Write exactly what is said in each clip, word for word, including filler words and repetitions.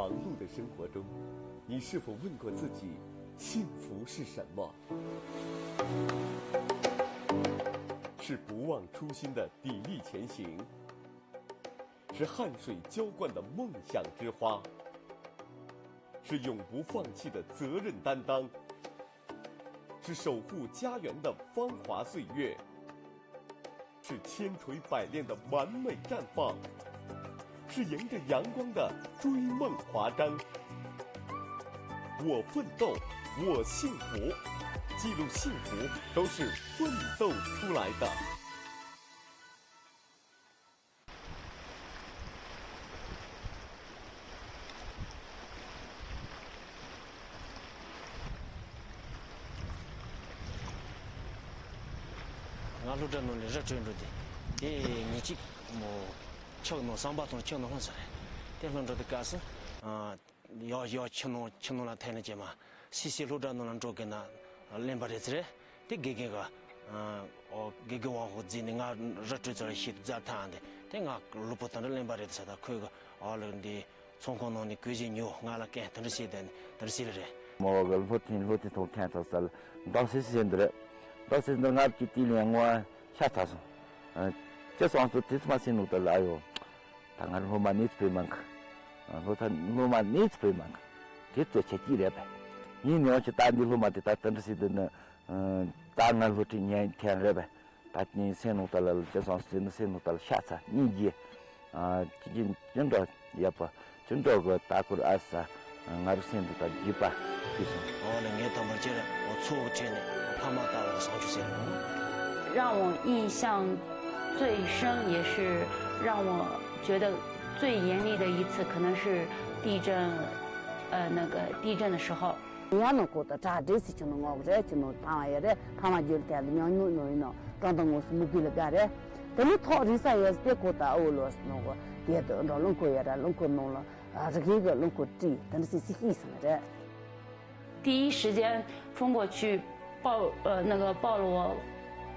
忙碌的生活中，你是否问过自己，幸福是什么？是不忘初心的砥砺前行，是汗水浇灌的梦想之花，是永不放弃的责任担当，是守护家园的芳华岁月，是千锤百炼的完美绽放，是迎着阳光的追梦华章。我奋斗，我幸福，记录幸福都是奋斗出来的。 ང་སློབ་གྲྭ་ནང་ནས་ར་སྤྲོད་འགྲོ་དུས། དེ་ཉིན་གཅིག་མོ་ཆུ་ནང་ཟམ་པ་དང་ཆུ་ནང་ལྷུང་སོང་རེད། དེ་ལྷུང་འགྲོ་དུས་སྐབས་སུ། ཨ། ཡག་ཡག་ཆུ་ནང་ཆུ་ནང་ལ་ཐལ་ནས་ཀྱེ་མ། སི་སི་སློབ་གྲྭ་ནང་ལ་འགྲོ་དགོས་ན་གླེན་པ་རེད་ཟེར། དེ་དགེ་རྒན་གྱིས། ཨ། ཨོ། དགེ་རྒན་ཝང་ཧོ་བརྫིས་ནས་ང་ར་སྤྲོད་ཚོ་ལ་ཤེས་རྫ་ཐང་དེ། དེ་ང་ལུས་པོ་དེ་འདྲ་གླེན་པ་རེད་ཟེར། ད་ཁོས་གི་ཨ་ལོ་འདི་ཚོང་ཁང་ནང་ནས་གོས་ཆེན་ཉོ། ང་ལ་གན་དེ་འདྲ་བྱས་དེ་དེ་འདྲ་བྱས་རེད། མོ་གི་སློབ་ཐུན་སློབ་ཐུན་ཐོག་ཁན་ཐོག་སལ། འདང་སི་སི་ཟེར་འདི་རེད། འདང་སི་སི་འདི་ང་གི་དེ་ལན་ངོ་ཤ་ཚ་སོང་། ཨ། ཅི་སོང་སོ་དེ་ཚོ་མ་སེམས་ནང་དུ་ལ་ཡོད། ད་ང་སློབ་མ་གནས་ཚུལ་ཕེ་མང་གི། སློབ་ཐ་སློབ་མ་གནས་ཚུལ་ཕེ་མང་གི། དེ་ཚོ་ཆ་གཅིག་རེད་པས། ཡིན་ནའང་ཅི་ད་འདི་སློབ་མ་དེ་ད་དེ་འདྲ་སྲིད་དེ་ནི། ད་ང་སློབ་ཁྲིད་ཉན་མཁན་རེད་པས། ད་ནི་སེམས་ནང་ད་ལ་ལ་ཅི་སོང་ཟེར་ནི་སེམས་ནང་ད་ལ་ཤ་ཚ་སྙིང་རྗེ། ཅི་ཅི་ཅི་འདྲ་ཡག་པ། ཅི་འདྲ་གི་ལྟ་སྐོར་ཨ་ས། ང་རུ་སེམས་དུ་ད་རྒྱུས་པ་ཤེས་སོང་། ཨོ་ལེ། ངས་དང་པོར་ཁྱེད་རང་ཚོགས་ཁྲིད་ནས་ཕ་མ་ལྟ་བུ་བཟང་སྤྱོད་ཟེར། 让我印象最深，也是让我觉得最严厉的一次，可能是地震，呃，那个地震的时候。 ཡང་ནང་ཁོ་ད་གྲ་སྒྲིག་སི་ཆུ་ནང་ངོགས་རེད། ཆུ་ནང་ཐང་བ་ཡ་རེད། ཕ་མ་རྒྱུད་ཐལ་མྱོང་ཉུང་ཉུང་ཡིན་ནོ། རང་དང་ངོ་སུ་མི་དགོས་ལ་དགའ་རེད། དེ་ནི་ཐོག་རི་ས་ཡོད་དེ་ཁོ་ད་ཨོ་ལོ་སི་ནང་ཁོ་དེ་དུ་འགྲོ་རླངས་འཁོར་ཡ་ར་རླངས་འཁོར་ནང་ལ་རི་ཁའི་གི་རླངས་འཁོར་བྲིས་དེ་འདྲ་སི་སི་ཤི་སོང་རེད། 第一时间冲过去抱，呃，那个抱了我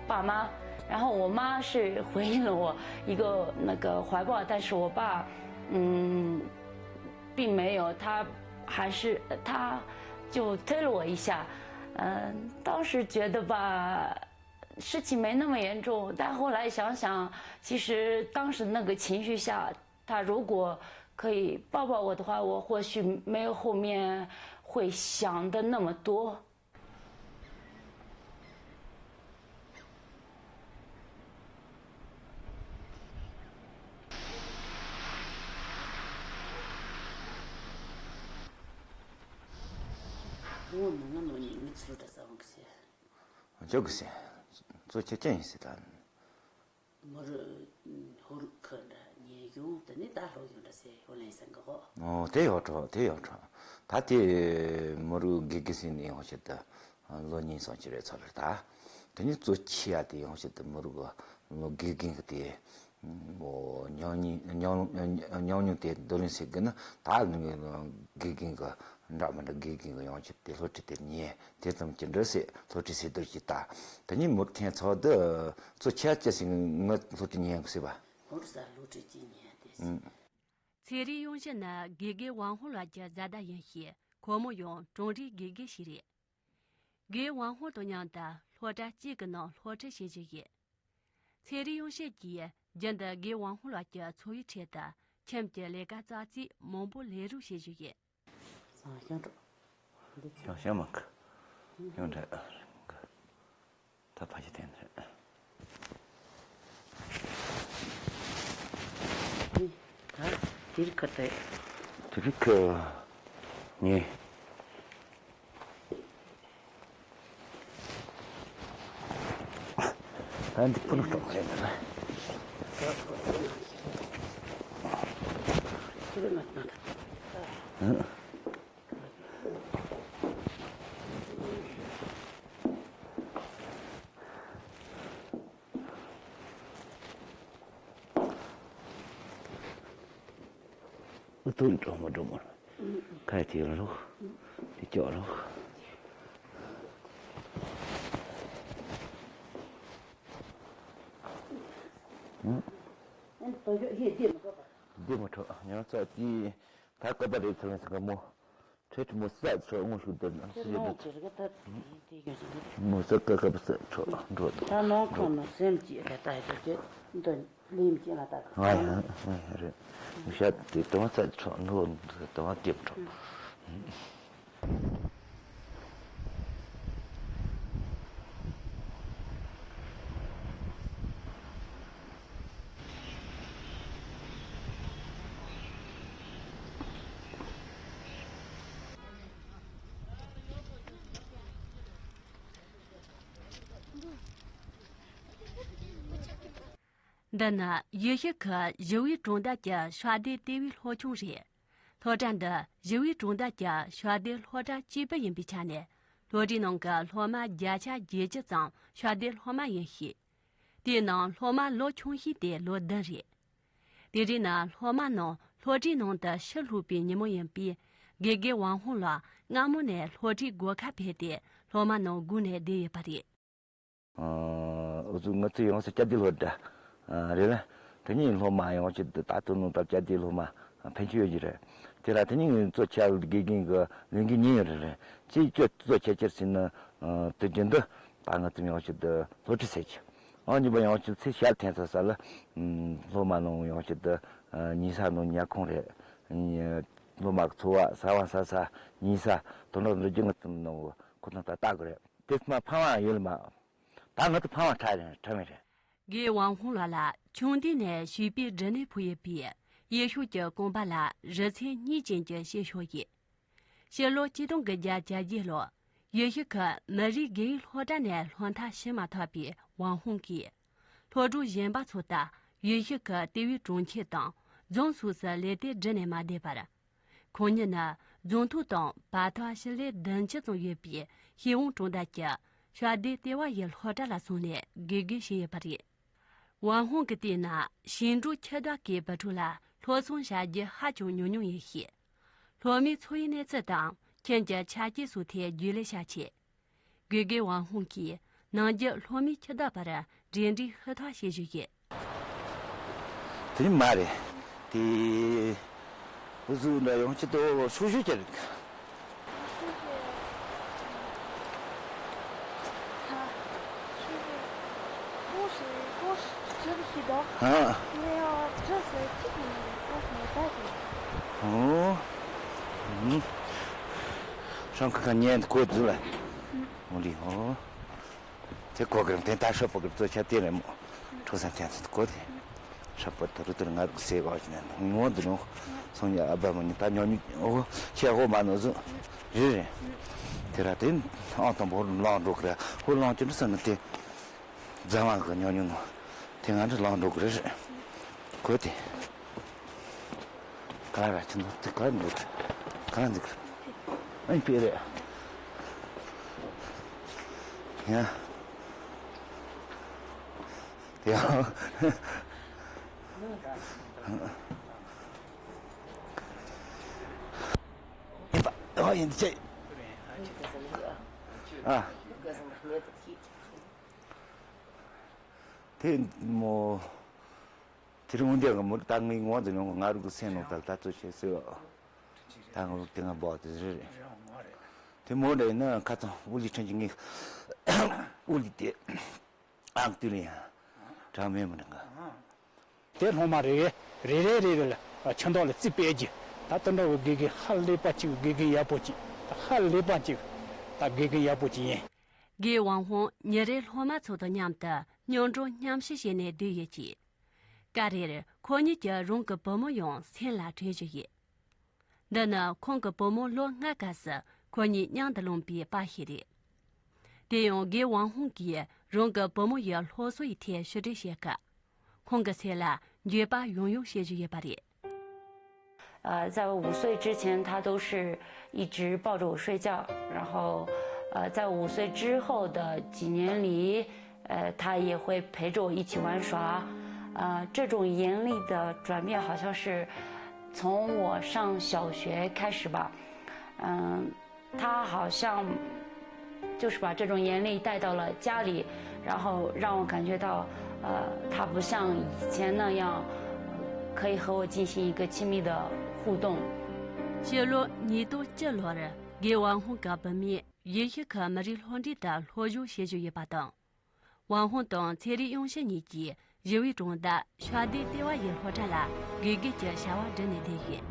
爸妈，然后我妈是回应了我一个那个怀抱，但是我爸，嗯，并没有，他还是，他就推了我一下，嗯，当时觉得吧，事情没那么严重，但后来想想，其实当时那个情绪下，他如果可以抱抱我的话，我或许没有后面会想的那么多。 ངོ་མ་ང་ནོ་ཉིན་མི་ཚུལ་འདྲ་ས་འོང་གི་ཟེར། འཇོག་གི་ཟེར། གཙོ་ཆེ་ཅན་ཡིན་ཟེར་ད། མོ་རུ་ཧོར་ཁ་འདྲ་ཉེ་གྱོང་དེ་ནི་ད་ལྷོ་གྱོང་འདྲ་ཟེར་ཧོ་ལན་སང་གི་ཧོ། ཨོ་དེ་ཡོད་འགྲོ་དེ་ཡོད་འགྲོ། ད་དེ་མོ་རུ་དགེ་རྒན་ཟིན་ནས་ཡོང་ཆེད་དུ་ལོ་ཉིན་སོང་ཅི་རེད་ཚོ་རེད་ད། དེ་ནི་གཙོ་ཆེ་ཡ་དེ་ཡོང་ཆེད་དུ་མོ་རུ་གི་ལོ་དགེ་རྒན་གི་དེ། ཨོ་ཉམས་མྱོང་ཉམས་ཉམས་མྱོང་དེ་བསྡུ་ལེན་བྱེད་དགོས་ན་ད་ནི་དགེ་རྒན་གི་འདྲ་མི་འདྲ་དགེ་རྒན་གི་ཡོང་ཆེད་དེ་སློབ་ཁྲིད་དེ་ཉན་དེ་ཙམ་གྱི་འདྲ་ཟེར་སློབ་ཁྲིད་ཟེར་འདོད་ཀྱི་ད། དེ་ནི་མུར་ཐེན་ཚོགས་འདུ་གཙོ་ཆེ་ཅི་ཞིག་ངི་སློབ་ཁྲིད་ཉན་གི་ཟེར་བ། ཧོར་ས་སློབ་ཁྲིད་ཀྱི་ཉན་དེ་ཟེར། ཚེ་རིང་ཡོང་ཤེས་ནི་དགེ་རྒན་ཝང་ཧོ་ལགས་ཀྱི་བཟའ་ཟླ་ཡིན་ཞིང་ཁོ་མོ་ཡང་གྲོང་རིག་དགེ་རྒན་ཞིག་རེད། དགེ་རྒན་ཝང་ཧོ་དང་མཉམ་དུ་སློབ་གྲྭ་གཅིག་གི་ནང་སློབ་ཁྲིད་བྱེད་བཞིན་ཡོད། ཚེ་རིང་ཡོང་ཤེས་ཀྱིས་རྒྱུན་དུ་དགེ་རྒན་ཝང་ཧོ་ལགས་ཀྱི་འཚོ་བའི་ཁྲོད་དུ་ཁྱིམ་གྱི་ལས་ཀ་ཙག་ཙིག་མང་པོ་ལས་རོགས་བྱེད་བཞིན་ཡོད། ཞང་ཞང་མ་གི་ཡོང་འདྲ་གི་ད་ཕ་ཞིག་བསྟན་འདྲ། ད་དེར་ཁ་ཏེ་དེ་རིག་གི་ངས། ད་འདི་ཕུ་ནུ་གྲོགས་རེད་ན། ཨུ་ཏུ་འགྲོ་མོ་འགྲོ་མོ། ཁ་དེ་ལོག་དེ་ཅོག་ལོག་འདི་མ་འཕྲོ་ཉོ་ཚ་དེ། ད་སྐབས་པ་རེད་ཚར་ལ་ཟེར་ག་མོ། ཁྲེ་ཁྲི་མོ་ས་ཆོ་དངོས་ཤུགས་དེ་ན་ཁྱེད་སི་རེད་ནང་དེ། ཅི་རིག་ག་ད་དེ་དེ་ཡོད་ཟེར་གི། མོ་ས་ཀ་ཀ་པ་ས་ཆོ་འགྲོ་དང་། ད་ནང་ཁོ་ན་སེམས་ཀྱི་ད་ད་ཡོད་དེ་འདི་ལེམ་ཀྱི་ལ་ད་ག་ང་ཡང་ང་ཡང་རེད། མི་ཤ་དེ་དང་ས་ཆོ་འགྲོ་དང་ཀེམ་ཆོ། འདི་ནི་ཡུལ་ཤུལ་གྱི་ཞི་བའི་གྲོང་རྡལ་གྱི་ཤ་དེ་ལྟེ་བའི་སློབ་ཆུང་རེད། སློབ་གྲྭ་འདི་ཞི་བའི་གྲོང་རྡལ་གྱི་ཤ་དེ་སློབ་གྲྭ་གཅིག་པུ་ཡིན་པའི་ཆ་ནས། སློབ་གྲྭའི་ནང་གི་སློབ་མ་བརྒྱ་ཆ་བརྒྱད་ཅུ་ཙམ་ཤ་དེ་སློབ་མ་ཡིན་ཞིང་། དེའི་ནང་སློབ་མ་ལོ་ཆུང་ཤོས་དེ་ལོ་བདུན་རེད། དེ་རིང་ནི་སློབ་མ་རྣམས་སློབ་གྲྭའི་ནང་དུ་ཕྱིར་ལོག་པའི་ཉིན་མོ་ཡིན་པས། དགེ་རྒན་ཝང་ཧུང་ལགས་སྔ་མོ་ནས་སློབ་གྲྭའི་སྒོ་ཁར་ཕེབས་ཏེ་སློབ་མ་རྣམས་སྒུག་ནས་བསྡད་ཡོད་པ་རེད། ཨ། འུ་ཚོ་ང་ཚོ་ཡོང་ས་སྐྱབས་བདེ་སློབ་གྲྭ་རེད་ལ། དེ་ཉིད་སློབ་མ་ཡོང་ཆེད་དུ་ད་དུང་ནང་ད་སྐྱབས་བདེ་སློབ་མ་ཕན་ཆེ་ཡོད་ཀྱི་རེད། དེ་ལ་དེ་ཉིད་གཙོ་ཆེ་དགེ་རྒན་གྱི་ལས་འགན་གཉིས་ཡོད་རེད་རེད། གཅིག་གཙོ་གཙོ་ཆེ་ཆེར་ཟིན་ན་དུས་རྒྱུན་དུ་ད་ང་ཚོ་ཡོང་ཆེད་དུ་སློབ་ཁྲིད་ཟེར་གྱི། ཨང་གཉིས་པ་ཡོང་ཆེད་ཚེ་ཞལ་འཐེན་ས་ས་ལ་སློབ་མ་ནང་ཡོང་ཆེད་དུ་ཉལ་ས་ནང་ཉལ་ཁང་རེད། སློབ་མ་གི་འཚོ་བ་ཟ་བ་ཟ་ས་ཉལ་ས་དོན་དག་འདི་རྒྱུ་ང་ཚོ་ནང་ཁོ་ཐག་ད་ལྟ་དགོས་རེད། དེ་མ་ཕ་མ་ཡོད་ལ་མ། ད་ང་ཚོ་ཕ་མ་ཁྲ་རེད་ཁྲ་མེད་རེད། དགེ་ཝང་ཧུང་ལགས་ལ་ཆུང་དུས་ནས་བྱིས་པའི་འབྲི་སྣེ་ཕུལ་ཡོད་པས། ཡུལ་ཤུལ་གྱི་ཀོང་པ་ལ་རི་ཚེས་གཉིས་ཅན་གྱི་བཤད་ཤོག་ཡིན། ཕྱི་ལོ་ཆིག་སྟོང་དགུ་བརྒྱ་གྱ་བརྒྱད་ལོར་ཡུལ་ཤུལ་གྱི་མི་རིགས་དགེ་ཡིག་སློབ་གྲྭ་ནས་སློབ་མཐར་ཕྱིན་མ་ཐག་པའི་ཝང་ཧུང་གིས། སློབ་ཕྲུག་གཞན་པ་ཚོ་ལྟར་ཡུལ་ཤུལ་གྱི་ལྟེ་བའི་གྲོང་ཁྱེར་དང་རྫོང་སོགས་སུ་ལས་དེ་འགྲུལ་ནས་མ་བསྡད་པར། ཁོང་ཉིད་ནི་རྫོང་ཐོག་དང་བར་ཐག་ཕྱི་ལེ་བདུན་ཅུ་ཙམ་ཡོད་པའི་ཤེས་ཝུང་གྲོང་རྡལ་གྱི་ཤ་དེ་ལྟེ་བ་ཡི་སློབ་གྲྭ་ལ་སོང་ནས་དགེ་རྒན་བྱས་ཡོད་པ་རེད། ཝང་ཧུང་གིས་བལྟས་ན་ཞིང་འབྲོག་ཁྱིམ་བདག་གི་བུ་ཕྲུག་ལ་སློབ་སྦྱོང་བྱ་རྒྱུ་ཧ་ཅང་ཉུང་ཉུང་ཡིན་ཞིང་། སློབ་མའི་འཚོ་བའི་གནས་ཚུལ་དང་ཁྱིམ་གྱི་ཆ་རྐྱེན་སོགས་ཐད་རྒྱུས་ལོན་བྱ་ཆེད། དགེ་རྒན་ཝང་ཧུང་གིས་ནང་རྒྱུ་སློབ་མའི་ཁྱིམ་བདག་བར་འབྲེལ་འདྲིས་ཧུར་ཐག་བྱེད་བཞིན་ཡོད། དེ་མ་རེད། དེ་འུ་ཚོ་འདྲ་ཡོང་ཆེད་དུ་ཧྲུའུ་ཞུ་ཅི་རེད། 不是，不是，不是，这个是的。啊。没有，这是这个，这是那个。哦，嗯，上课看见过子了，我的哦，这个人真大，说不给做下店了么？初三天是过的。 ཧྲ་པོ་ཏོ་རུ་ཏོ་རུ་ང་རུ་སེ་བ་ཞིག་ན་ངོ་འདི་ནོ། སོང་ཉ་ཨ་བ་མ་ནི་ད་ཉོ་ཉོ་ཨོ་ཁྱེད་ཨོ་མ་ནོ་ཟུ་རེ་རེ། དེ་ར་དེ་ཨང་དང་པོ་ལང་འགྲོ་གི་ར་ཧུ་ལང་ཅི་འདྲ་ས་ནི་དེ་རྫ་མ་གི་ཉོ་ཉོ་ནོ་དེ་ང་འདྲ་ལང་འགྲོ་གི་རེ་རེ། གོ་དེ་ག་ར་ཅི་ནོ་དེ་ག་འགྲོ་གི་ག་འདི་གི་ཨན་པེ་རེ་ཡ། 对呀。你把，然后你这，啊，对，么，这种问题，我们当年我这种，我如果想弄到他做些事，当我跟他报的是，这么的那，看到屋里成经，屋里的。 ཨང་ཏུ་ལི་ཡང་གྲངས་མེད་མི་འདུག་ག་དེ་སློབ་མ་རེ་རེ་རེ་རེ་རེ་ལ་ཁྱིམ་བདག་ལ་རྩིས་སྤྲད་རྒྱུ། ད་དེ་འདྲ་བའི་དགེ་རྒན་ཧ་ལས་པ་གཅིག་དགེ་རྒན་ཡག་པོ་གཅིག་ད་ཧ་ལས་པ་གཅིག་ད་དགེ་རྒན་ཡག་པོ་གཅིག་ཡིན། དགེ་ཝང་ཧུང་ཉིན་རེ་སློབ་མ་ཚོ་དང་མཉམ་དུ་སྙན་སྒྲོན་མཉམ་བཤད་བྱས་ནས་བསྡད་ཡོད་ཅིང་། སྐབས་རེར་ཁོ་གཉིས་ཀྱིས་རང་གི་བུ་མོ་ཡང་སེམས་ལ་དྲན་བཞིན་ཡོད། འདི་ནི་ཁོང་གི་བུ་མོ་ལོ་ལྔ་སྐབས་སུ་ཁོ་གཉིས་མཉམ་དུ་ལོངས་པའི་པར་ཞིག་རེད། དེ་ཡང་དགེ་ཝང་ཧུང་གིས་རང་གི་བུ་མོ་ཡི་སློབ་གསོ་ཡི་ཐད་ཞིབ་འགྲེལ་བྱེད་སྐབས། ཁོང་གི་སེམས་ལ་འགྱོད་པ་ཡང་ཡང་སྐྱེ་བཞིན་ཡོད་པ་རེད། 呃，在我五岁之前，他都是一直抱着我睡觉，然后，呃，在五岁之后的几年里，呃，他也会陪着我一起玩耍。呃，这种严厉的转变好像是从我上小学开始吧。嗯，他好像就是把这种严厉带到了家里，然后让我感觉到，呃，他不像以前那样可以和我进行一个亲密的互动。ཕྱི་ལོ་ཉིས་སྟོང་བཅུ་ལོར་རྒན་ཝང་ཧུང་གི་བུད་མེད་ཡེ་ཤུ་ཁི་མི་རིགས་སློབ་འབྲིང་དུ་སློབ་སྦྱོང་བྱེད་བཞིན་ཡོད་པ་དང་། ཝང་ཧུང་དང་ཚེ་རིང་དབྱངས་ཞུ་གཉིས་ཀྱིས་ཞི་བའི་གྲོང་རྡལ་ཤར་སྡེ་ལྟེ་བ་ཡི་སློབ་གྲྭ་ལ་དགེ་རྒན་གྱི་བྱ་བ་བསྒྲུབས་ནས་བསྡད་ཡོད།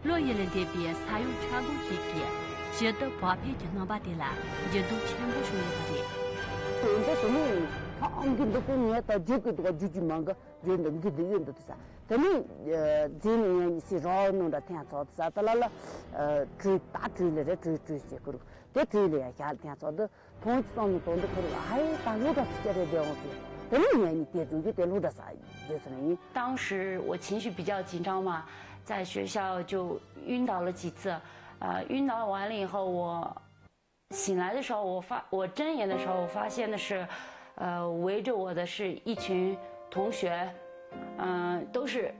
བློ་ཡུལ་ལས་འདས་པའི་ས་ཡོམ་ཆག་སྒོ་ཞིག་གིས་ཞི་བདེ་བག་ཕེབས་ཀྱི་སྣང་བ་དེ་ལ་འགྱུར་ལྡོག་ཆེན་པོ་བྱུང་ཡོད་པ་རེད། དེ་འདྲ་དེ་ནས་ཧང་གི་འདུག་པས་ངས་ད་རྒྱུག་གི་འདུག་ག་རྒྱུག་རྒྱུ་མང་གི་རྒྱུག་འདུག་འགི་འདུག་ཡོད་འདུག་ས། དེ་ནས་རྗེས་ནས་ངས་ཉི་སི་རོགས་ནོ་འདྲ་ཐེངས་ཚོགས་དུ་ས་དེ་ལ་ལ་གྲོས་ད་གྲོས་ལ་རེ་གྲོས་གྲོས་ཟེར་གི་རུ་དེ་གྲོས་ལ་ཡང་བཞག་ཐེངས་ཚོགས་དུ་མཐོང་ཅི་སོང་ནས་དོན་དུ་ཁུར་ཨ་ཡེ་ད་སློབ་གྲྭ་ཚུ་སྐྱ་རེ་བསྡད་འོང་ཟེར། དེ་ནས་ངས་ཉི་དེ་ཚོ་གི་དེ་སློབ་གྲྭ་ས་བསྡད་ས་ནས་ཡིན། 当时我情绪比较紧张嘛，在学校就晕倒了几次，呃，晕倒完了以后，我醒来的时候，我发我睁眼的时候，我发现的是，呃，围着我的是一群同学，嗯、都是，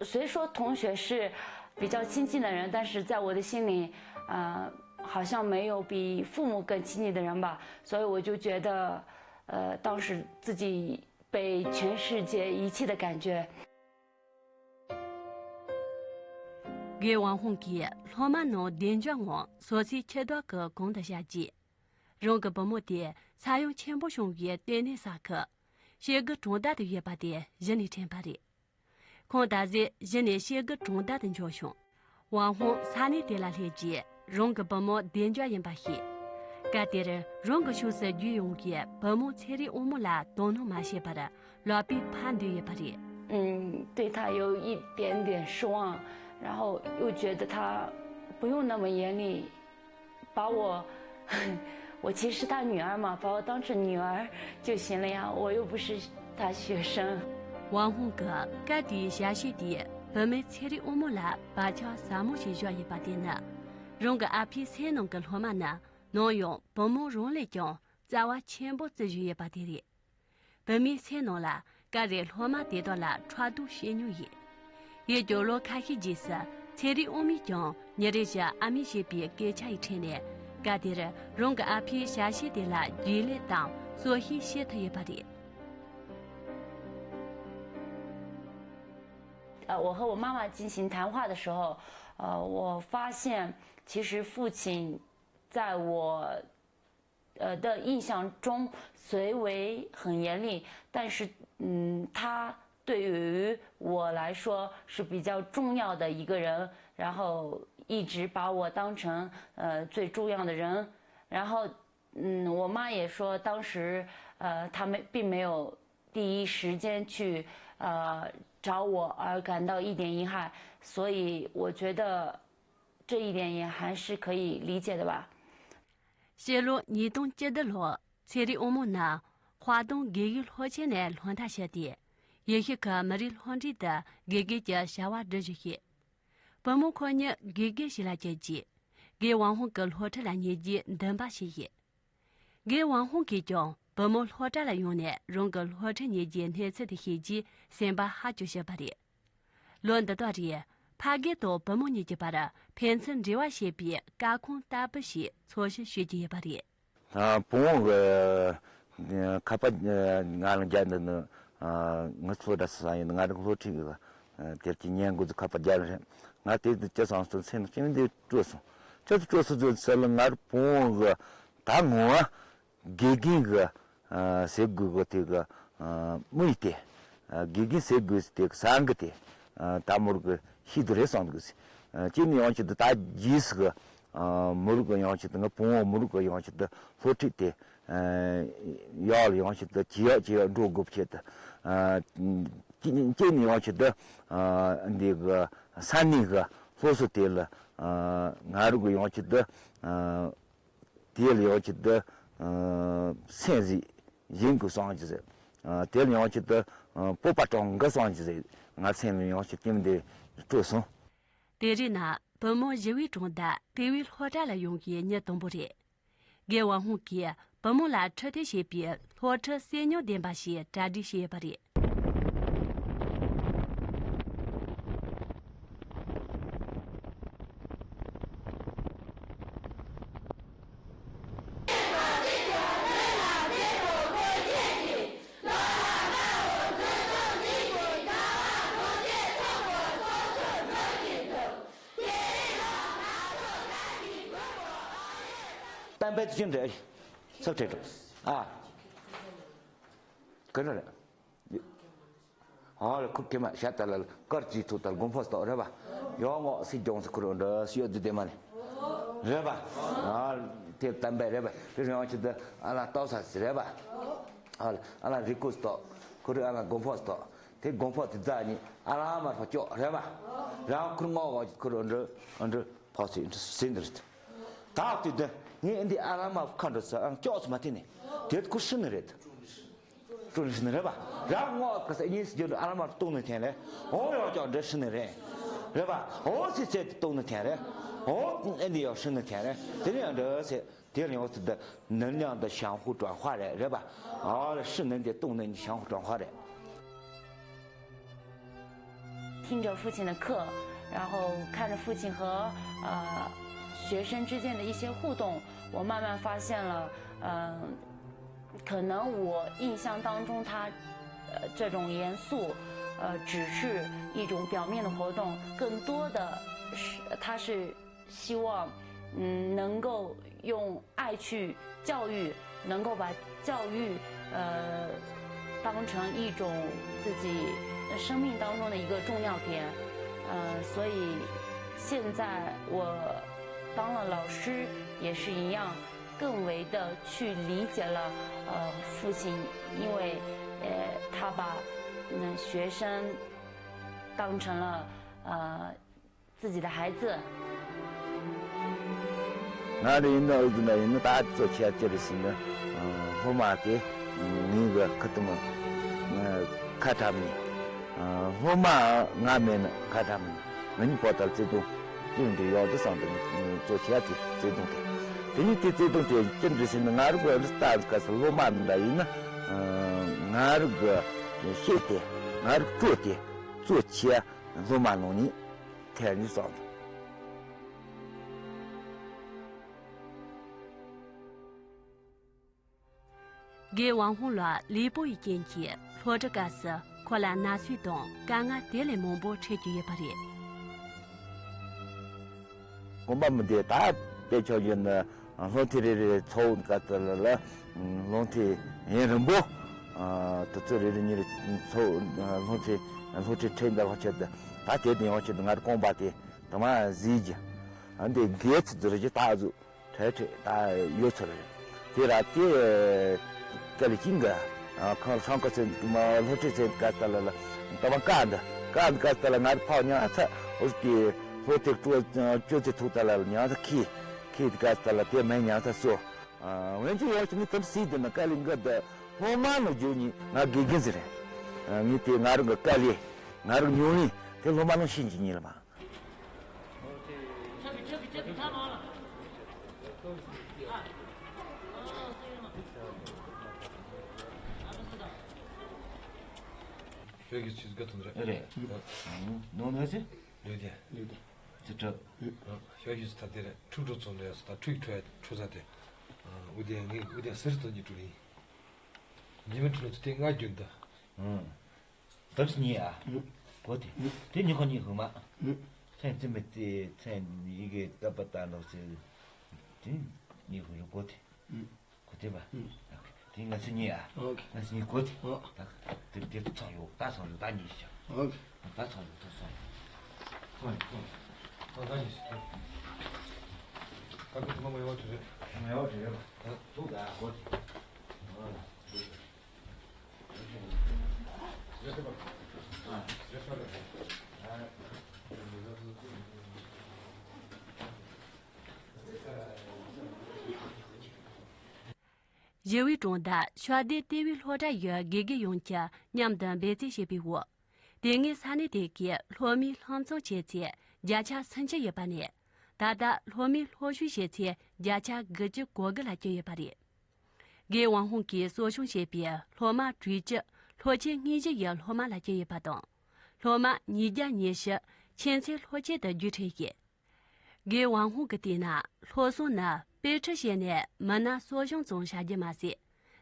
虽说同学是比较亲近的人，但是在我的心里，呃，好像没有比父母更亲近的人吧，所以我就觉得，呃，当时自己被全世界遗弃的感觉。 རྒན་ཝང་ཧུང་གིས་སློབ་མ་རྣམས་བདེ་འཇགས་ངང་སོ་སོའི་འཁྱུད་དོར་གྱི་གོང་དུ་བཞག་རྗེས། རང་གི་བུ་མོ་དེ་ས་ཡོམ་ཆེན་པོ་བྱུང་བའི་ལྟེ་གནས་ས་ཁུལ་ཤེལ་དགུ་གྲོང་རྡལ་དུ་ཡོད་པ་དེ་གཞི་ནས་དྲན་པ་རེད། ཁོང་ད་གཟོད་གཞི་ནས་ཤེལ་དགུ་གྲོང་རྡལ་དུ་འབྱོར་བྱུང་། ཝང་ཧུང་ས་གནས་དེ་ལ་སླེབས་རྗེས་རང་གི་བུ་མོ་བདེ་འཇགས་ཡིན་པ་ཤེས། སྐབས་དེར་རང་གི་ཕྱོགས་སུ་རྒྱུགས་ཡོང་གི་བུ་མོ་ཚེ་རིང་དབང་མོ་ལ་དོ་སྣང་མ་བྱས་པར་ལག་པས་ཕར་འདུས་ཡོད་པ་རེད། 嗯，对他有一点点失望，然后又觉得他不用那么严厉，把我，我其实他女儿嘛，把我当成女儿就行了呀，我又不是他学生。 ཝང་ཧུང་གིས་སྐབས་དེའི་ཞབས་ཕྱི་དེས་བུད་མེད་ཚེ་རིང་དབང་མོ་ལ་བག་ཆགས་ཟབ་མོ་ཞིག་བཞག་ཡོད་པ་དེ་ནི། རང་གི་ཨ་ཕའི་སེམས་ནང་གི་སློབ་མ་ནི་ནམ་ཡང་བུ་མོ་རང་ལས་ཀྱང་རྩ་བ་ཆེན་པོ་བརྩི་བཞིན་ཡོད་པ་དེ་རེད། བུད་མེད་ཚེ་ནང་ལ་སྐབས་རེ་སློབ་མ་དེ་དག་ལ་ཕྲག་དོག་བྱེད་མྱོང་ཡོད། ཡིན་ཀྱང་ལོ་ཁ་ཤས་རྗེས་སུ་ཚེ་རིང་དབང་མོས་ཀྱང་ཉིན་རེ་བཞིན་ཨ་མས་བྱས་པའི་སྐད་ཆ་ཡི་ཁྲོད་ནས་སྐབས་དེར་རང་གི་ཨ་ཕའི་བྱ་བྱེད་དེ་ལ་རྒྱུས་ལོན་དང་གསོལ་བཤད་བྱེད་ཐུབ་ཡོད་པ་རེད། 呃，我和我妈妈进行谈话的时候，呃，我发现其实父亲在我呃的印象中虽为很严厉，但是嗯，他对于我来说是比较重要的一个人，然后一直把我当成呃最重要的人，然后嗯，我妈也说当时呃他没并没有第一时间去呃找我而感到一点遗憾，所以我觉得这一点也还是可以理解的吧。 ཕྱི་ལོ་ཉིས་སྟོང་བཅུ་བདུན་ལོར་ཚེ་རིང་དབང་མོ་ནི་ཧྭ་ཏུང་དགེ་རྒན་སློབ་ཆེན་ནས་སློབ་མཐར་ཕྱིན་ཏེ། ཡེ་ཤུ་ཁུལ་མི་རིགས་སློབ་འབྲིང་དུ་དགེ་རྒན་གྱི་བྱ་བ་སྒྲུབ་བཞིན་ཡོད། བུ་མོ་ཁོ་གཉིས་དགེ་རྒན་ཞིག་ལ་གྱུར་རྗེས། རྒན་ཝང་ཧུང་གི་སློབ་ཁྲིད་ལ་ཉན་རྒྱུའི་འདུན་པ་ཞིག་ཡོད། རྒན་ཝང་ཧུང་གིས་ཀྱང་བུ་མོ་སློབ་གྲྭ་ལ་ཡོང་ནས་རང་གི་སློབ་ཁྲིད་ཉན་རྒྱུའི་གནས་ཚུལ་དེ་ཤེས་རྗེས་སེམས་པ་ཧ་ཅང་སྐྱོ་བ་རེད། ལོ་འདི་དག་རིང་ཕ་རྒན་དང་བུ་མོ་གཉིས་ཀྱི་བར་ཕན་ཚུན་འབྲེལ་བ་བྱེད་པའི་སྐར་ཁུང་ལྟ་བུ་ཞིག་འཚོལ་ཞིབ་བྱེད་ཀྱི་ཡོད་པ་རེད། ཨ། བུ་མོ་གི་ཁ་པར་ང་ལ་རྒྱག་འདི་ནི་ཨ། ངའི་སློབ་གྲྭ་སུ་ས་ཡིན་ང་རང་སློབ་ཁྲིད་གི་དེབ་ཀྱི་ཉན་དགོས་ཚུལ་ཁ་པར་རྒྱག་རེད། ང་དེ་དུས་ཅི་སོང་སྟེ་སེམས་ནང་སྐྱིད་འདི་སྤྲོ་སོང་། ཅི་ཐུབ་སྤྲོ་སོང་ཟེར་ཚེ་ལ་ང་རང་བུ་མོ་གི་ད་ངོ་མ་དགེ་རྒན་གི་ཨ། ཟེར་དགོས་གི་དེ་གི་ཨ། དམིགས་ཡུལ་དེ། ཨ། དགེ་རྒན་ཟེར་དགོས་དེ་གི་ས་འགུལ་དེ། ཨ། ད་མོར་གི་ཤེས་དུ་རེད་བསམ་དགོས། ཨ། ཅི་ནས་ཡང་ཆེད་དུ་ད་རྗེས་སུ་གི་ཨ། མོ་རང་གི་ཡང་ཆེད་དུ་ང་བུ་མོ་མོ་རང་གི་ཡང་ཆེད་དུ་སློབ་ཁྲིད་དེ། ཨ། ཡག་ལ་ཡང་ཆེད་དུ་ཇེ་ཡག་ཇེ་ཡག་འགྲོ་དགོས་པ་ཆེད་དུ། ཨ། ཅི་ཅི་ནས་ཡང་ཆེད་དུ་ཨ། འདི་གི་ས་གནས་གི་སློབ་གསོ་དེ་ལ་ཨ། ང་རང་གི་ཡང་ཆེད་དུ་ཨ། དེ་ལ་ཡང་ཆེད་དུ་ཨ། སེམས་གཟིགས་གཞན་གྱི་སོང་གི་ཟེར། ཨ། དེ་ལ་ཡང་ཆེད་དུ་ཨ། སྤོབས་པ་སྤྲང་གི་སོང་གི་ཟེར། ང་སེམས་ལ་ཡང་ཆེད་དུ་དེ་སྤྲོ་སོང་། དེ་རིང་ནི་བུ་མོ་ཞི་བའི་གྲོང་རྡལ་ལྟེ་བའི་སློབ་གྲྭ་ལ་ཡོང་གི་ཉིན་དང་པོ་རེད། རྒན་ཝང་ཧུང་གིས་བུ་མོ་ལ་ཁྲིད་སྟོན་བྱེད་པའི་སློབ་ཁྲིད་གསོན་ཉམས་ལྡན་པ་ཞིག་གྲ་སྒྲིག་བྱས་ཡོད་པ་རེད། པད་ཅིན་རེད། སབ་ཁྲེ་ཏོ། ཨ། ག་འདྲ་རེད། ཨ་ལ་ཁུག་ཁེ་མ་ཤ་ཏ་ལ་དཀར་གྱི་ཐུག་ཏ་ལ་དགོན་པ་སྟོག་རེད་པ། ཡོང་ངོ་སྲིད་སྐྱོང་སི་ཁུ་རུ་འདྲ་སི་ཡོད་དུ་དེ་མ་ནི། རེད་པ། ཨ། དེ་དམ་པའི་རེད་པ། དེ་རིང་ཡང་ཆུ་དུ་ཨ་ལ་ཏོག་ས་སི་རེད་པ། ཨ་ལ་ཨ་ལ་རི་ཀུ་སྟོག་ཁུ་རུ་ཨ་ལ་དགོན་པ་སྟོག་དེ་དགོན་པ་དེ་རྫ་ནི་ཨ་ལ་མར་ཕ་ཅོག་རེད་པ། རང་ཁུར་ངོ་གོ་ཁུ་རུ་འདྲ་འདྲ་ཕོ་སི་འདྲ་སི་འདྲ་རེད། ད་དུས་དེ་ངས་འདི་ཨ་ལ་མ་ཁ་འགྲོ་ས་ཨང་ཅོག་སུ་མ་ཐེ་ནས་དེ་ཁུ་ཧྲི་ནི་རེད། ཀྲུ་ནི་ཧྲི་ནི་རེད་པ། རང་ངོ་ག་ས་གཉིས་སུ་རྒྱུ་འགྲོ་ཨ་ལ་མ་གཏོང་ནི་ཐེན་རེད། འོ་ཡོག་ཅོག་འདྲེ་ཧྲི་ནི་རེད། རེད་པ། འོ་སི་སེ་དེ་གཏོང་ནི་ཐེན་རེད། འོ་ཨེ་འདི་ཡོག་ཧྲི་ནི་ཐེན་རེད། དེ་ནི་ཡང་འདྲ་སེ་དེ་ལ་ཡོག་སི་དེ་ནི་ཉང་དུ་ཞང་ཧུ་ཀྲང་ཧྭ་རེད། རེད་པ། འོ་ལ་ཧྲི་ནི་འདི་གཏོང་ནི་ཞང་ཧུ་ཀྲང་ཧྭ་རེད། 听着父亲的课，然后看着父亲和呃学生之间的一些互动，我慢慢发现了，嗯、可能我印象当中他呃这种严肃，呃只是一种表面的活动，更多的是他是希望嗯能够用爱去教育，能够把教育呃当成一种自己生命当中的一个重要点，呃，所以现在我当了老师也是一样，更为的去理解了呃父亲，因为呃他把嗯学生当成了呃 自己的孩子。 ང་རེ་ཡིན་ན་འུ་ཟུ་ན་ཡིན་ན་ད་གཙོ་ཆེ་ཅི་རེད་ཟེར་ན། སློབ་མ་དེ་ངའི་གི་ཁུ་ཏུ་མ་ཁ་ཁྲ་མི། སློབ་མ་ང་མེད་ན་ཁ་ཁྲ་མི། ང་གཉིས་པོ་ལྟར་བརྩེ་དུང་ཅི་འདྲ་ཡོད་དུ་བསམ་དུ་གཙོ་ཆེ་དེ་བརྩེ་དུང་དེ། དེ་ནི་དེ་བརྩེ་དུང་དེ་ཅི་འདྲ་ཟེར་ན། ང་རུ་གི་རི་ལྟ་ག་ས་སློབ་མ་འདི་འདྲ་ཡིན་ན། ང་རུ་གི་ཤེས་དེ་ང་རུ་གཙོ་དེ་གཙོ་ཆེ་སློབ་མ་ནང་ནས། ཐལ་ནི་སོང་། རྒན་ཝང་ཧུང་ལགས་ལུས་པོ་ཡི་རྐྱེན་གྱིས་སློབ་གྲྭ་སྐབས་སུ་ཁོ་ལ་ན་ཟུག་དང་དཀའ་ངལ་དེ་ལས་མང་པོ་འཕྲད་ཀྱི་ཡོད་པ་རེད། དགོན་པ་མི་བདེ་ད་དཔེ་ཆ་ཡོད་ན་སློབ་ཐེངས་རེ་རེ་ཚོགས་སྐབས་དེ་ལ་ལ་སློབ་ཐེངས་ཡུན་རིང་པོ་དུས་ཚོད་རེ་རེ་གཉིས་རེ་ཚོགས་སློབ་ཐེངས་སློབ་ཁྲིད་ཁྲིད་འདྲ་བ་ཆེད་དུ་ད་དེ་དེ་ཡང་ཆེད་དུ་ང་རང་རྐང་པ་དེ། དང་མ་གཟིགས་ཀྱི། ཨ་འདི་དགེ་ཚུལ་འདི་རེ་ཀྱི་ད་གཟུགས་ཁྲལ་ཁྲལ་ད་ཡོད་ཚོད་རེད། དེ་ར་དེ་དཀའ་ལས་ཅིག་གི་ཁང་ཁང་ཁ་ཚན་མ་སློབ་ཁྲིད་ཚན་དཀའ་ལས་ལ་ལ་ད་མ་དཀའ་འདི་དཀའ་འདི་དཀའ་ལས་ལ་ང་ར་ཕག་ཉང་ཚ་འོ་དེ་སློབ་དེབ་སྤྲོ་སྤྱོད་ཚེ་ཐུག་ད་ལ་ལ་ཉང་ཚ་ཁི་ཁི་དེ་དཀའ་ལས་ལ་དེ་མེད་ཉང་ཚ་སོ། འོན་ཀྱང་ཡང་ཅིག་ནི་དམ་སྲིད་དེ་ན་དཀའ་ལས་འགའ་འདི་སློབ་མ་ནང་བརྗོད་ཉིད་ང་དགེ་རྒན་ཟེར་རེད། ངས་དེ་ང་རང་གི་དཀའ་ལས་ང་རང་མྱོང་ལས་དེ་སློབ་མ་ནང་ཤེས་ཀྱི་ཉིད་ལ་མ། ཞོགས་ཀྱི་ཆུ་ཚོད་དགའ་ཐོན་རེད། རེད། ནོ་ནོ་ཟེར། ལོས་དེ། ལོས་དེ། ཅི་ཁྲབ། ཞོགས་ཀྱི་ད་དེ་རེད། ཕྲུག་ཕྲུག་ཚོ་ལོས་ད་ཕྲུག་ཁྲོད་ཁྲོད་ས་དེ། འུ་དེ་ངས་འུ་དེ་སིར་ཐོན་གྱི་ཕྲུག་ཡིན། ཉི་མ་ཁྲི་ལོ་དེ་ལྔ་བརྒྱུད་འདི། ཨང་། དེབ་གཉིས་ཨ། ཨུ། གོ་དེ། ཨུ། དེ་ཉི་ཁོ་གཉིས་ཧུ་མ། ཨུ། ཚན་ཙི་མི་ཙི་ཚན་ཡི་གེ་ཏ་པ་ཏ་ནོ་ཙི། དེ་གཉིས་ཧུ་རུ་གོ་དེ། ཨུ། གོ་དེ་བ། ཨུ། དེ་ང་ཚོ་གཉིས་ཨ། ཨོ་ཁེ། ང་ཚོ་གཉིས་གོ་དེ། ཨོ། ད་དེ་དེ་ཚང་ཡོད་ད་ཚང་ཡོད་ད་གཉིས་ཤག་ཨོ་ཁེ། ད་ཚང་ཡོད་ད་ཚང་ཡོད། ཚང་ཡོད་ཚང་ཡོད། ད་གཉིས་ཤག་ད་གོ་དེ་མ་མ་ཡོད་དེ་རེད། མ་ཡོད་དེ་རེད་ད། ཐུག་ད་གོ་དེ། ཨོ་ལ། བཞི་བའི་གྲོང་རྡལ་ཤར་སྡེ་ལྟེ་བའི་སློབ་གྲྭ་ཡི་དགེ་རྒན་ཡོངས་ཀྱིས་མཉམ་དུ་འབད་བརྩོན་བྱས་པའི་འོག་དེ་སྔའི་ས་གནས་དེ་གའི་སློབ་མའི་སློབ་ཚན་བྱས་ཚད་བརྒྱ་ཆ་སུམ་ཅུ་ཡོད་པ་ནས། ད་ལྟ་སློབ་མའི་སློབ་ཞུགས་བྱས་ཚད་བརྒྱ་ཆ་དགུ་བཅུ་གོ་དགུ་ལ་བསྐྱོད་ཡོད་པ་རེད། རྒན་ཝང་ཧུང་གིས་གསོ་སྐྱོང་བྱས་པའི་སློབ་མ་དྲུག་ཅུ་སློབ་ཆེན་སྙིང་རྗེ་ཡི་སློབ་མ་ལ་བསྐྱོད་ཡོད་པ་དང་། སློབ་མ་ཉིས་བརྒྱ་ཉི་ཤུ་ཁྱིམ་མཚེས་སློབ་ཆེན་དུ་བརྒྱུད་ཁྲིད་ཡོད། རྒན་ཝང་ཧུང་གིས་བལྟས་ན་སློབ་གསོ་ནི་དཔེ་ཁྲིད་བྱས་ནས་མི་སྣ་གསོ་སྐྱོང་ཙམ་བྱ་རྒྱུ་མ་ཟད།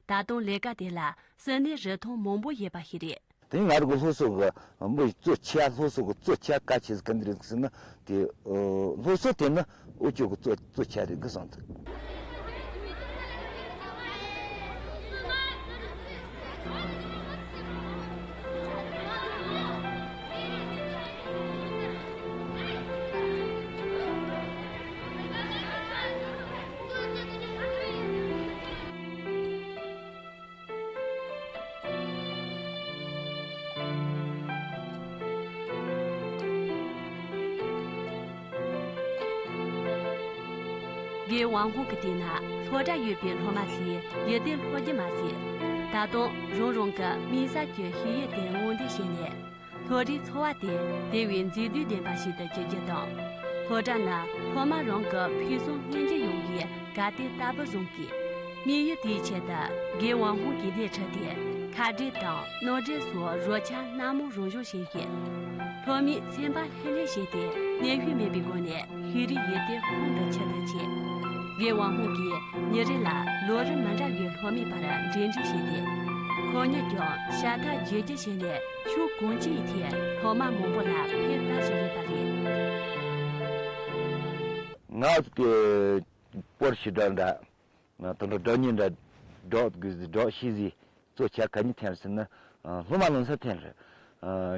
ད་དུང་ལས་ཀ་དེ་ལ་ཟུར་གནས་རིན་ཐང་མང་པོ་ཡོད་པ་ཞིག་རེད། དེ་ང་རང་གི་སློབ་གསོ་གི་མི་གཙོ་ཆེ་བ་སློབ་གསོ་གི་གཙོ་ཆེ་བ་གལ་ཆེ་ཟིག་ག་འདི་རེད་ཟེར་ན་དེ་སློབ་གསོ་དེ་ནི་འུ་ཅག་གི་གཙོ་གཙོ་ཆེ་རེད་གི་བསམ་འདུག་རྒན་ཝང་ཧུང་གི་དུས་ན་སློབ་གྲྭ་ཡོད་པའི་སློབ་མ་ཚོས་ཡིད་བརྟན་སློབ་རྒྱུ་མ་ཟད། ད་དུང་རང་རང་གི་མིང་གསར་གྱི་ཤེས་ཡོན་དེ་སྔོག་འདོན་བྱས་ནས། སློབ་གྲྭའི་འཚོ་བ་དེ་དེ་བས་མཛེས་སྡུག་ལྡན་པ་ཞིག་ཏུ་གྱུར་རྒྱུ་དང་། སློབ་གྲྭ་ནི་སློབ་མ་རང་གི་ཕུགས་བསམ་སྨིན་རྒྱུ་ཡོང་བའི་གར་སྟེགས་ལྟ་བུར་བཟུང་གིས། དམིགས་ཡུལ་དེའི་ཆེད་དུ་རྒན་ཝང་ཧུང་གིས་སྣེ་ཁྲིད་དེ། ཁ་འབྲལ་དང་སྣུམ་འབྲལ་སོགས་རོལ་ཆ་སྣ་མང་རང་སྦྱོང་བྱས་ཤིང་། སློབ་མའི་སེམས་པ་ལྷོད་ལྷོད་བྱས་ཏེ། ནད་གཞི་མེད་པའི་སྒོ་ནས་ཤེས་རིག་ཡིད་བརྟན་ཁོང་དུ་ཆུད་ཐབས་བྱས། རྒན་ཝང་ཧུང་གིས་ཉིན་རེ་ལ་ལོ་རིམ་མི་འདྲ་བའི་སློབ་མའི་བར་འབྲེལ་འདྲིས་བྱས་ཏེ། ཁོ་ཉིད་ཀྱང་ཤ་ཁྲག་རྒྱུད་གཅིག་བྱས་ནས། ཕྱོགས་གང་ཅིའི་ཐད་སློབ་མ་མང་པོ་ལ་ཕན་བཏགས་བཞིན་ཡོད་པ་རེད། ང་དེ་པོར་ཤི་འདྲ་འདྲ། དེ་འདྲ་སྒྲ་སྙན་འདྲ་སྒྲོག་དགོས་ཟེར། སྒྲོག་ཤེས་ཟེར། གཙོ་ཆེ་ག་ནས་ཐོན་ཟེར་ན། སློབ་མ་ནང་སར་ཐོན་རེད།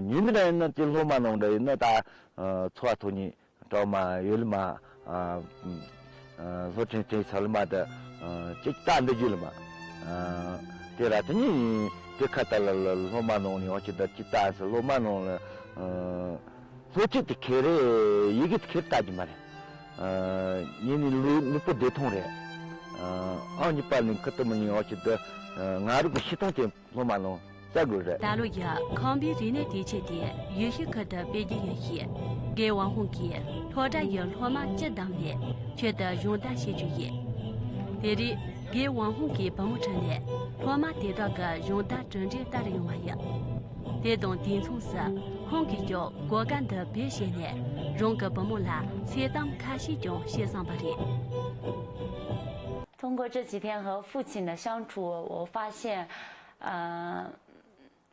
ཉིན་འདི་འདྲ་ཡིན་ན་དེ་སློབ་མ་ནང་འདྲ་ཡིན་ན། ད་འཚོ་བ་ཐོག་ནས་གྲོགས་མ་ཡོད་ལ་མ། སློབ་ཁྲིད་ཁྲིད་ཚར་ལ་མ། ད་ཅིག་ལྟ་འདི་རྒྱུ་ལ་མ། དེ་ར་དེ་ནས་དེ་ཁ་ད་ལ་ལ་སློབ་མ་ནང་ནས་འོ་ཅི་ད་ཅིག་ལྟ་ཟེར། སློབ་མ་ནང་ལ། སློབ་ཁྲིད་དེ་ཁེ་རེད། ཡི་གེ་དེ་ཁེར་ལྟ་རྒྱུ་མ་རེད། ཨ། ངེད་ནི་ལུས་ནུས་པ་བདེ་ཐང་རེད། ཨ། ཨང་གཉིས་པ་ནི་ཁུ་ཏུ་མི་ནི་འོ་ཅི་ད། ང་རང་གི་ཤི་ཐང་དེ་སློབ་མ་ནང་བཙལ་དགོས་རེད། ད་ལོ་ཡི་ཁང་པའི་རིག་གནས་དེ་ཆེད་དུ་ཡུལ་ཤུལ་ཁུལ་དུ་སྤེལ་རྒྱུ་ཡིན་ཞེས། རྒན་ཝང་ཧུང་གིས་སློབ་གྲྭ་ཡི་སློབ་མ་སྤྱི་བསྡོམས་ནས་ཆེད་དུ་སྦྱོང་བརྡར་བྱེད་རྒྱུ་ཡིན། དེ་རིང་རྒན་ཝང་ཧུང་གིས་བུ་མོ་ཁྲིད་ནས་སློབ་མ་དེ་དག་གི་སྦྱོང་བརྡར་གྲུབ་འབྲས་ལྟ་རུ་ཡོང་བ་ཡིན། དེ་དང་དུས་མཚུངས་སུ་ཁོང་གིས་ཀྱང་གོ་སྐབས་འདི་བེད་སྤྱད་ནས་རང་གི་བུ་མོ་ལ་སེམས་གཏམ་ཁ་ཤས་ཀྱང་བཤད་བསམ་པ་རེད། 通过这几天和父亲的相处，我发现，呃，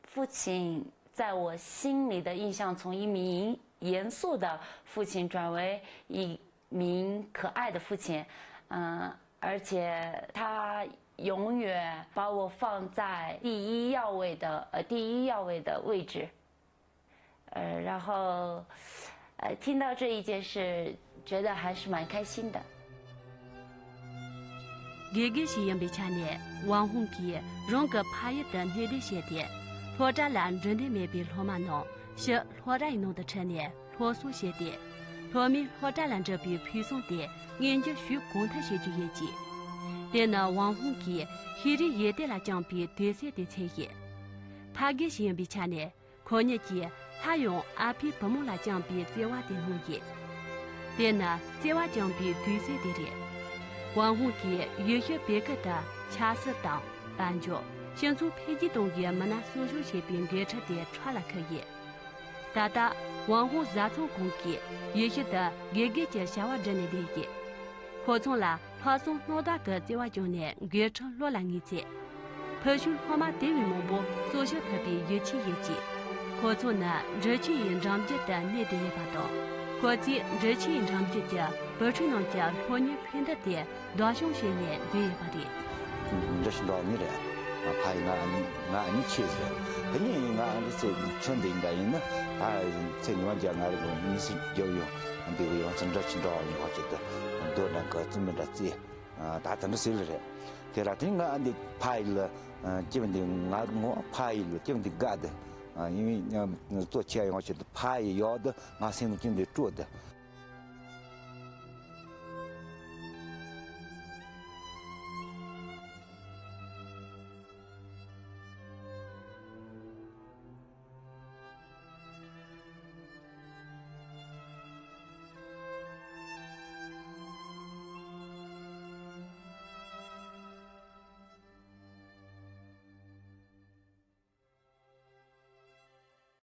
父亲在我心里的印象从一名严肃的父亲转为一名可爱的父亲，嗯，而且他永远把我放在第一要位的，呃，第一要位的位置。 呃，然后，呃，听到这一件事，觉得还是蛮开心的。 དགེ་རྒན་ཞིག་ཡིན་པའི་ཆ་ནས་ཝང་ཧུང་གིས་རང་གི་ཕ་ཡུལ་དུ་སྣེ་འདྲེན་བྱས་ཏེ། སློབ་གྲྭ་ལ་འགྲོ་འདོད་མེད་པའི་སློབ་མ་རྣམས་ཕྱི་སློབ་གྲྭའི་ནང་དུ་ཁྲིད་ནས་སློབ་གསོ་བྱས་ཏེ། སློབ་མའི་སློབ་གྲྭ་ལ་འགྲོ་བའི་ཕུགས་བསམ་དེ་མངོན་འགྱུར་ཞུ་གང་ཐུབ་བྱེད་རྒྱུ་ཡིན་གྱི། དེ་ནི་ཝང་ཧུང་གིས་ཤེས་རིག་ཡིད་བརྟན་ལ་བཅངས་པའི་དུས་ཚོད་དེ་ཚད་ཡིན། ཕ་རྒན་ཞིག་ཡིན་པའི་ཆ་ནས། ཁོ་ཉིད་ཀྱིས་སླར་ཡང་ཨ་ཕའི་བུ་མོ་ལ་བཅངས་པའི་བརྩེ་བ་དེ་སྣང་ཡོད། དེ་ནི་བརྩེ་བ་བཅངས་པའི་དུས་ཚོད་དེ་རེད། ཝང་ཧུང་གིས་ཡུལ་ཤུལ་བོད་ཁུལ་དུ་ཆབ་སྲིད་དང་དཔལ་འབྱོར། སྤྱི་ཚོགས་འཕེལ་རྒྱས་གཏོང་བའི་མི་སྣ་གསོ་སྐྱོང་བྱེད་པའི་འགན་འཁྲི་དེ་ཕྲག་ལ་འཁུར་ཡོད། ད་ལྟ་ཝང་ཧུང་བཟའ་ཚང་ཁོང་གིས་ཡུལ་ཤུལ་དུ་དགེ་རྒན་གྱི་བྱ་བ་བསྒྲུབས་ནས་བསྡད་ཡོད། ཁོ་ཚང་ལ་ལྷག་བསམ་རྣམ་དག་གི་བརྩེ་བ་བཅངས་ནས་འགན་འཁྲི་བློ་ལ་ངེས་ཚེ། ཕུལ་བྱུང་སློབ་མ་དེ་བས་མང་པོ་གསོ་སྐྱོང་ཐུབ་པའི་ཡིད་ཆེས་ཡོད་ཅེས། ཁོ་ཚོ་ནི་འབྲི་ཆུ་ཡི་འགྲམ་རྒྱུད་དུ་གནས་བསྡད་ཡོད་པ་དང་། ཁོ་ཚོས་འབྲི་ཆུ་ཡི་འགྲམ་རྒྱུད་ཀྱི་བུ་ཕྲུག་རྣམས་ཀྱི་སློབ་གཉེར་ཕན་བདེ་དེ་བདག་སྐྱོང་བྱས་ནས་བསྡད་ཡོད་པ་རེད། འདྲ་ཞིག་འདྲ་ནི་རེད། ཕ་ཡི་ང་ང་གཉིས་ཆེ་ཟེར། དེ་ནས་ང་ཨ་འདྲ་ཚེ་ཁྱོད་འདི་འདྲ་ཡིན་ན། ད་ཚེ་ཉི་མ་བརྒྱ་ང་རེ་གོ་མི་སྲིད་རྒྱབ་ཡོང་འདི་གི་ཡོང་ཚེ་འདྲ་ཞིག་འདྲ་བ་ཡིན་བ་ཅིག་ཏུ་འདོད་འདྲ་ག་ཙི་མི་འདྲ་ཙི། ད་དེ་འདྲ་ཟེར་ལ་རེད། དེ་ར་དེ་ང་ཨ་འདི་ཕ་ཡི་ལ་སྐྱིད་པ་འདི་ང་ངོ་ཕ་ཡི་ལ་སྐྱིད་པ་འདི་དགའ་དེ། ཡིན་གཙོ་ཆེ་ཡོང་བ་ཅིག་ཏུ་ཕ་ཡི་ཡོད་དེ་ང་སེམས་ཀྱི་འདི་སྤྲོ་དེ།